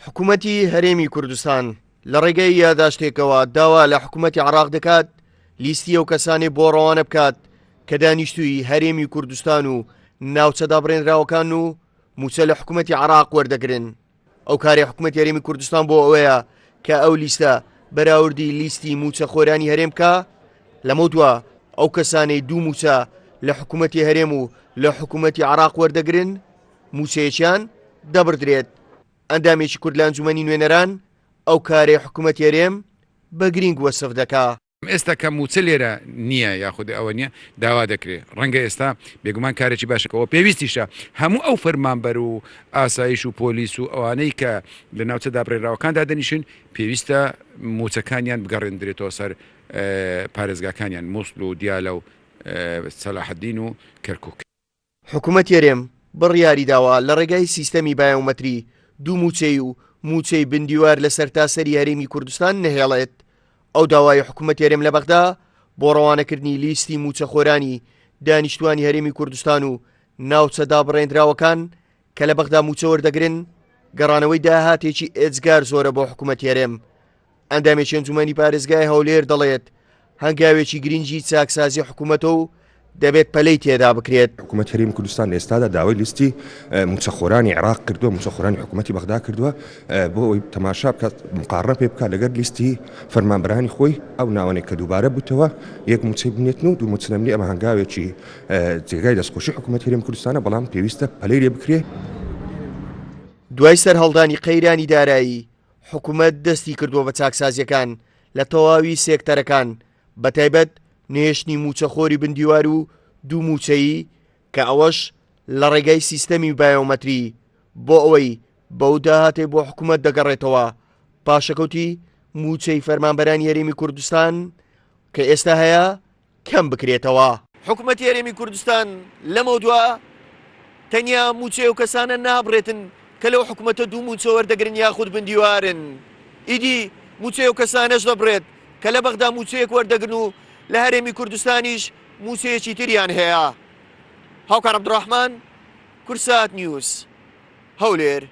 حکومەتی هەرێمی کوردستان لە ڕێگەی یاداشتێکەوە داوا لە حکومەتی عێراق دەکات لیستی ئەو کەسانەی بۆ ڕەوانە بکات کە دانیشتووی هەرێمی کوردستان و ناوچە دابڕێنراوەکان و مووچە لە حکومەتی عێراق وەردەگرن. ئەو کارەی حکومەتی هەرێمی کوردستان بۆ ئەوەیە کە ئەو لیستە بەراوردی لیستی مووچەخۆرانی هەرێم بکا، لەمەودوا ئەو کەسانەی دوو مووچە لە حکومەتی هەرێم و لە حکومەتی عێراق وەردەگرن مووچەیەکیان دەبڕدرێت. ئەندامێکی کورد لە ئەنجومەنی نوێنەران ئەو کارەی حکومەتی هەرێم بە گرینگ وەسف دەکا. ئێستا کە مووچە لێرە نییە یاخود ئەوە نییە داوا دەکرێ ڕەنگە ئێستا بێگومان کارێکی باشە ئەوە پێویستیشە هەموو ئەو فەرمانبەر و ئاسایش و پۆلیس و ئەوانەی کە لە ناوچە دابڕێنراوەکاندا دەنیشن پێویستە مووچەکانیان بگەڕێندرێتەوە سەر پارێزگاکانیان مووسڵ و دیالە و سەلاحەدین و کەرکوک. حکومەتی هەرێم بڕیاریداوە لە ڕێگای سیستەمی بایۆمەتری دوو مووچەی و مووچەی بن دیوار لە سەرتاسەری هەرێمی کوردستان نەهێڵێت. ئەو داوای حکومەتی هەرێم لە بەغدا بۆ ڕەوانەکردنی لیستی مووچەخۆرانی دانیشتوانی هەرێمی کوردستان و ناوچە دابڕێندراوەکان کە لە بەغدا مووچە وەردەگرن، گەڕانەوەی داهاتێکی ئێجگار زۆرە بۆ حکومەتی هەرێم. ئەندامێکی ئەنجومەنی پارێزگای هەولێر دەڵێت، هەنگاوێکی گرنگی چاکسازی حکومەتە و دەبێت پەلەی تێدا بکرێت. حکومەتی هەرێمی کوردستان لە ئێستادا داوای لیستی مووچەخۆرانی عێراق کردووە، مووچەخۆرانی حکومەتی بەغدا کردووە بۆ ئەوەی تەماشا بکات، مقاڕنە پێ بکات لەگەر لیستی فەرمانبەرانی خۆی، ئەو ناوانەی کە دووبارە بووتەوە یەک مووچەی بنێتن و دوو مووچە نەمنی، ئەمە هەنگاوێکی جێگای دەستخۆشی حکومەتی هەرێمی کوردستانە، بەڵام پێویستە پەلەی لێ بکرێ. دوای سەرهەڵدانی قەیرانی دارایی، حکومەت دەستی کردووە بە چاکسازییەکان لە تەواوی سێکتەرەکان، بەتایبەت نەهێشتنی مووچەخۆری بن دیوار و دوو مووچەیی کە ئەوەش لە ڕێگای سیستەمی بایۆمەتری بۆ ئەوەی بەو داهاتەی بۆ حکومەت دەگەڕێتەوە پاشەکەوتی مووچەی فەرمانبەرانی هەرێمی کوردستان کە ئێستا هەیە کەم بکرێتەوە. حکومەتی هەرێمی کوردستان لەمەودوا تەنیا مووچەی ئەو کەسانە نابڕێتن کە لەو حکومەتە دوو مووچە وەردەگرن یاخود بندیوارن، ئیدی مووچەی ئەو کەسانەش دەبڕێت کە لە بەغدا مووچەیەک وەردەگرن و لە هەرێمی کوردستانیش مووچەیەکی تریان هەیە. هاوکار عەبدولڕەحمان، کوردسات نیوز، هەولێر.